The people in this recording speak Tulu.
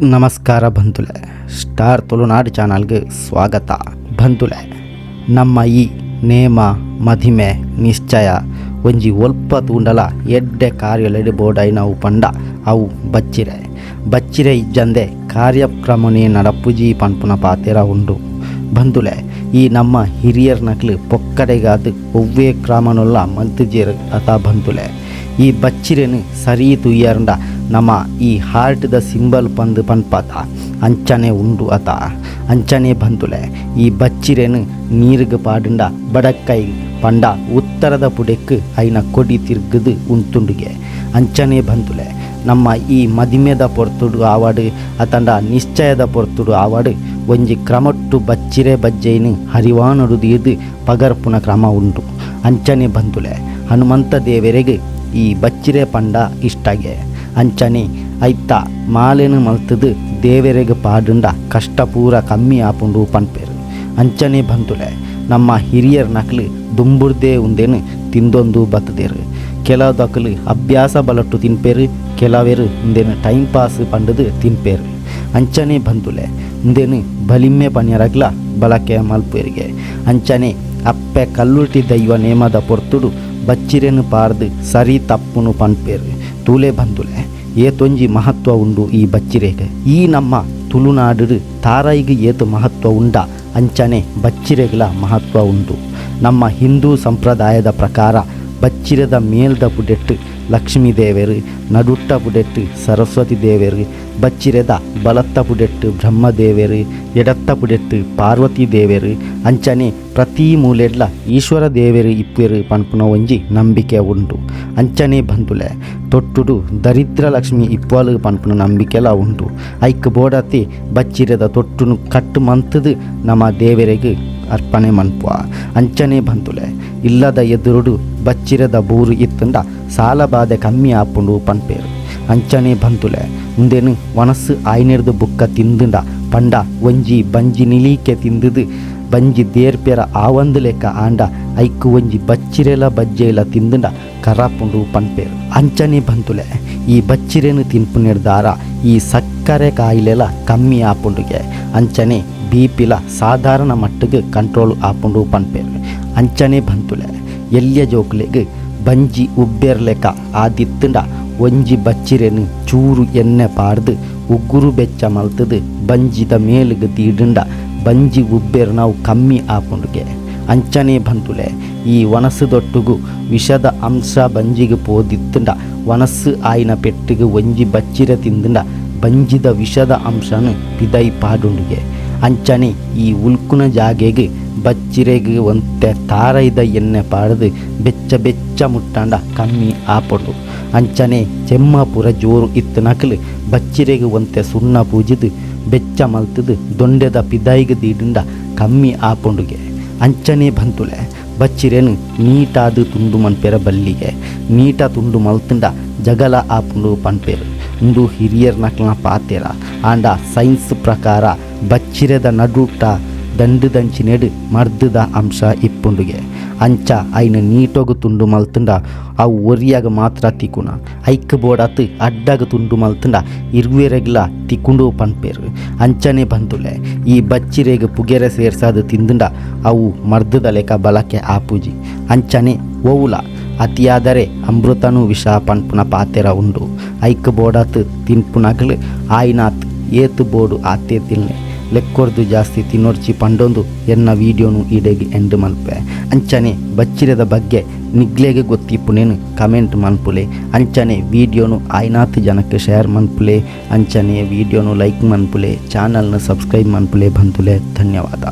ನಮಸ್ಕಾರ ಬಂಧುಲೆ, ಸ್ಟಾರ್ ತುಳುನಾಡು ಚಾನಲ್ಗೆ ಸ್ವಾಗತ. ಬಂಧುಲೆ, ನಮ್ಮ ಈ ನೇಮ ಮದಿಮೆ ನಿಶ್ಚಯ ಒಂಜಿ ಒಲ್ಪ ತೂಂಡಲ ಎಡ್ಡೆ ಕಾರ್ಯಲೆಡ್ ಬೋಡಾಯಿನವು ಪಂಡ ಅವು ಬಚ್ಚಿರೆ. ಬಚ್ಚಿರೆ ಇಜ್ಜಂದೆ ಕಾರ್ಯಕ್ರಮನೇ ನಡಪುಜಿ ಪನ್ಪುನ ಪಾತೆರ ಉಂಡು. ಬಂಧುಲೆ, ಈ ನಮ್ಮ ಹಿರಿಯರ್ನಕ್ಲು ಪೊಕ್ಕಡೆಗಾದ್ ಒವ್ವೇ ಕ್ರಮನುಲ್ಲ ಮಲ್ತುಜೆರ್ ಅತ ಬಂಧುಲೆ. ಈ ಬಚ್ಚಿರೆನ್ ಸರಿ ತೂಯರ್ಂಡ ನಮ ಈ ಹಾರ್ಟ್ದ ಸಿಂಬಲ್ ಪಂದ್ ಪನ್ಪತ ಅಂಚನೆ ಉಂಡು ಅತ. ಅಂಚನೆ ಬಂಧುಲೆ, ಈ ಬಚ್ಚಿರೆನ್ ನೀರ್ಗ್ ಪಾಡುಂಡ ಬಡಕ್ಕೈ ಪಂಡ ಉತ್ತರದ ಪುಡೆಕ್ ಐನ ಕೊಡಿ ತಿರ್ಗುದು ಉಂತುಂಡುಗೆ. ಅಂಚನೆ ಬಂಧುಲೆ, ನಮ್ಮ ಈ ಮದಿಮೆದ ಪೊರ್ತುಡು ಆವಡ್ ಅತಂಡ ನಿಶ್ಚಯದ ಪೊರ್ತುಡು ಆವಡ್ ಒಂಜಿ ಕ್ರಮಟ್ಟು ಬಚ್ಚಿರೆ ಬಜ್ಜೈನ್ ಹರಿವಾಣಡು ದೀದ್ ಪಗರ್ಪುನ ಕ್ರಮ ಉಂಡು. ಅಂಚನೆ ಬಂಧುಲೆ, ಹನುಮಂತ ದೇವೆರೆಗ್ ಈ ಬಚ್ಚಿರೆ ಪಂಡ ಇಷ್ಟಗೆ. ಅಂಚನೆ ಐತ ಮಾಲೆನ್ ಮಲ್ತುದು ದೇವೆರೆಗ್ ಪಾಡುಂಡ ಕಷ್ಟ ಪೂರ ಕಮ್ಮಿ ಆಪುಂಡು ಪನ್ಪೆರ್. ಅಂಚನೆ ಬಂಧುಲೆ, ನಮ್ಮ ಹಿರಿಯರ್ನಕ್ಲು ದುಂಬುರ್ದೇ ಉಂದೆನ್ ತಿಂದೊಂದು ಬತ್ತುದೆರ್. ಕೆಲವುದಕ್ಲು ಅಭ್ಯಾಸ ಬಲಟ್ಟು ತಿನ್ಪೆರ್, ಕೆಲವೆರ್ ಉಂದೆನ್ ಟೈಮ್ ಪಾಸ್ ಪಂಡುದು ತಿನ್ಪೆರ್. ಅಂಚನೆ ಬಂಧುಲೆ, ಉಂದೆನ್ ಬಲಿಮೆ ಪನ್ಯರಗ್ಲ ಬಳಕೆ ಮಲ್ಪೆರಿಗೆ. ಅಂಚನೆ ಅಪ್ಪೆ ಕಲ್ಲುರ್ಟಿ ದೈವ ನೇಮದ ಪೊರ್ತುಡು ಬಚ್ಚಿರೆನ್ ಪಾರ್ದು ಸರಿ ತಪ್ಪುನು ಪನ್ಪೆರ್. ತೂಲೆ ಬಂಧುಲೆ, ಏತೊಂಜಿ ಮಹತ್ವ ಉಂಡು ಈ ಬಚ್ಚಿರೆಗ್. ಈ ನಮ್ಮ ತುಳುನಾಡು ತಾರಾಯಿಗ್ ಏತು ಮಹತ್ವ ಉಂಡ ಅಂಚನೆ ಬಚ್ಚಿರೆಗ್ಲ ಮಹತ್ವ ಉಂಡು. ನಮ್ಮ ಹಿಂದೂ ಸಂಪ್ರದಾಯದ ಪ್ರಕಾರ ಬಚ್ಚಿರೆದ ಮೇಲ್ದ ಪುಡೆಟ್ಟು ಲಕ್ಷ್ಮೀ ದೇವೆರು, ನಡುಟ್ಟ ಪುಡೆಟ್ಟು ಸರಸ್ವತಿ ದೇವೆರು, ಬಚ್ಚಿರೆದ ಬಲತ್ತ ಪುಡೆಟ್ಟು ಬ್ರಹ್ಮದೇವೆರು, ಎಡತ್ತ ಪುಡೆಟ್ಟು ಪಾರ್ವತಿ ದೇವೆರು, ಅಂಚನೆ ಪ್ರತಿ ಮೂಲೆಡ್ಲ ಈಶ್ವರ ದೇವೆರು ಇಪ್ಪೆರು ಪನ್ಪುನ ಒಂಜಿ ನಂಬಿಕೆ ಉಂಡು. ಅಂಚನೆ ಬಂಧುಲೆ, ತೊಟ್ಟುಡು ದರಿದ್ರ ಲಕ್ಷ್ಮಿ ಇಪ್ಪಲು ಪನ್ಪುನ ನಂಬಿಕೆಲ ಉಂಡು. ಐಕ್ ಬೋಡತಿ ಬಚ್ಚಿರೆದ ತೊಟ್ಟುನು ಕಟ್ಟು ಮಂತುದು ನಮ್ಮ ದೇವೆರೆಗ್ ಅರ್ಪಣೆ ಮನ್ಪುವ. ಅಂಚನೆ ಬಂಧುಲೆ, ಇಲ್ಲದ ಎದುರುಡು ಬಚ್ಚಿರೆದ ಬೂರು ಇತ್ತುಂಡ ಸಾಲ ಬಾಧೆ ಕಮ್ಮಿ ಆಪುಂಡು ಪನ್ಪೇರು. ಅಂಚನೆ ಬಂಧುಲೆ, ಉಂದೆನು ವನಸ್ಸು ಆಯ್ನೆರ್ದು ಬುಕ್ಕ ತಿಂದುಂಡ ಪಂಡ ಒಂಜಿ ಬಂಜಿ ನಿಲೀಕೆ ತಿಂದುದು ಬಂಜಿ ದೇರ್ಪೆರ ಆವಂದು ಲೆಕ್ಕ ಆಂಡ ಐಕ್ ಒಂಜಿ ಬಚ್ಚಿರೆಲ ಬಜ್ಜೆಲ ತಿಂದುಂಡ ಕರಾಪುಂಡು ಪನ್ಪೇರು. ಅಂಚನೆ ಬಂಧುಲೆ, ಈ ಬಚ್ಚಿರೆನು ತಿನ್ಪುನೆರ್ದಾರ ಈ ಸಕ್ಕರೆ ಕಾಯಿಲೆಲ ಕಮ್ಮಿ ಆಪುಂಡುಗೆ. ಅಂಚನೆ ಬಿ ಪಿಲ ಸಾಧಾರಣ ಮಟ್ಟಿಗೆ ಕಂಟ್ರೋಲ್ ಆಪುಂಡು ಪನ್ಪೇರು. ಅಂಚನೆ ಬಂಧುಲೆ, ಎಲ್ಯ ಜೋಕುಲೆಗ್ ಬಂಜಿ ಉಬ್ಬೆರ್ಲೆಕ ಆದಿತ್ತುಂಡ ಒಂಜಿ ಬಚ್ಚಿರೆನು ಚೂರು ಎಣ್ಣೆ ಪಾಡ್ದು ಉಗುರು ಬೆಚ್ಚ ಮಲ್ತುದು ಬಂಜಿದ ಮೇಲುಗ್ ದೀಡುಂಡ ಬಂಜಿ ಉಬ್ಬೆರ್ನವು ಕಮ್ಮಿ ಆಪುಂಡುಗೆ. ಅಂಚನೆ ಬಂಧುಲೆ, ಈ ವನಸುದೊಟ್ಟುಗು ವಿಷದ ಅಂಶ ಬಂಜಿಗೆ ಪೋದಿತ್ತುಂಡ ವನಸ್ಸು ಆಯಿನ ಪೆಟ್ಟಿಗೆ ಒಂಜಿ ಬಚ್ಚಿರೆ ತಿಂದುಂಡ ಬಂಜಿದ ವಿಷದ ಅಂಶನು ಪಿದೈ ಪಾಡುಂಡುಗೆ. ಅಂಚನೆ ಈ ಉಲ್ಕುನ ಜಾಗೆಗ್ ಬಚ್ಚಿರೆಗ್ ಒಂತೆ ತಾರೈದ ಎಣ್ಣೆ ಪಾಡ್ದು ಬೆಚ್ಚ ಬೆಚ್ಚ ಮುಟ್ಟಾಂಡ ಕಮ್ಮಿ ಆಪುಂಡು. ಅಂಚನೆ ಚೆಮ್ಮ ಪೂರ ಜೋರು ಇತ್ತನಕಲು ಬಚ್ಚಿರೆಗ್ ಒಂತೆ ಸುಣ್ಣ ಪೂಜಿದು ಬೆಚ್ಚ ಮಲ್ತುದು ದೊಂಡೆದ ಪಿದಾಯಿಗ್ ದೀಡುಂಡ ಕಮ್ಮಿ ಆಪುಂಡುಗೆ. ಅಂಚನೆ ಬಂತುಲೆ, ಬಚ್ಚಿರೆನು ನೀಟಾದು ತುಂಡು ಮನ್ಪೆರ ಬಲ್ಲಿಗೆ. ನೀಟ ತುಂಡು ಮಲ್ತುಂಡ ಜಗಲ ಆಪುಂಡು ಪನ್ಪೆರು. ಉಂದು ಹಿರಿಯರ್ನಕ್ಲನ ಪಾತೆರ. ಆಂಡ ಸೈನ್ಸ್ ಪ್ರಕಾರ ಬಚ್ಚಿರೆದ ನಡುಟ ದಂಡುದಂಚಿನೆಡು ಮರ್ದುದ ಅಂಶ ಇಪ್ಪುಂಡುಗೆ. ಅಂಚ ಐನ ನೀಟೊಗು ತುಂಡು ಮಲ್ತುಂಡ ಅವು ಒರಿಯಾಗ ಮಾತ್ರ ತಿಕ್ಕುನ. ಐಕ್ ಬೋಡಾತ್ ಅಡ್ಡಗ ತುಂಡು ಮಲ್ತುಂಡ ಇರ್ವೆರೆಗ್ಲ ತಿಕ್ಕುಂಡು ಪನ್ಪೆರು. ಅಂಚನೆ ಬಂಧುಲೆ, ಈ ಬಚ್ಚಿರೆಗ್ ಪುಗೆರೆ ಸೇರ್ಸಾದು ತಿಂದುಂಡ ಅವು ಮರ್ದುದ ಲೆಕ್ಕ ಬಳಕೆ ಆಪುಜಿ. ಅಂಚನೆ ಓವುಲ ಅತಿಯಾದರೆ ಅಮೃತನು ವಿಷ ಪನ್ಪುನ ಪಾತೆರ ಉಂಡು. ಐಕ್ ಬೋಡಾತ್ ತಿನ್ಪುನಗಲು ಆಯ್ನಾತ್ ಏತು ಬೋಡು ಆತೇ ತಿನ್ಲೆ, ಲೆಕ್ಕೊರ್ದು ಜಾಸ್ತಿ ತಿನ್ನೊರ್ಚಿ ಪಂಡೊಂದು ಎನ್ನ ವೀಡಿಯೋನು ಈಡೆಗ್ ಎಂಡ್ ಮಲ್ಪೆ. ಅಂಚನೆ ಬಚ್ಚಿರೆದ ಬಗ್ಗೆ ನಿಗ್ಲೆಗ್ ಗೊತ್ತಿಪ್ಪುನೇನು ಕಮೆಂಟ್ ಮನ್ಪುಲೆ. ಅಂಚನೆ ವೀಡಿಯೋನು ಆಯ್ನಾತ್ ಜನಕ್ಕೆ ಶೇರ್ ಮನ್ಪುಲೆ. ಅಂಚನೆ ವೀಡಿಯೋನು ಲೈಕ್ ಮನ್ಪುಲೆ, ಚಾನಲ್ನ ಸಬ್ಸ್ಕ್ರೈಬ್ ಮನ್ಪುಲೆ ಬಂಧುಲೆ. ಧನ್ಯವಾದ.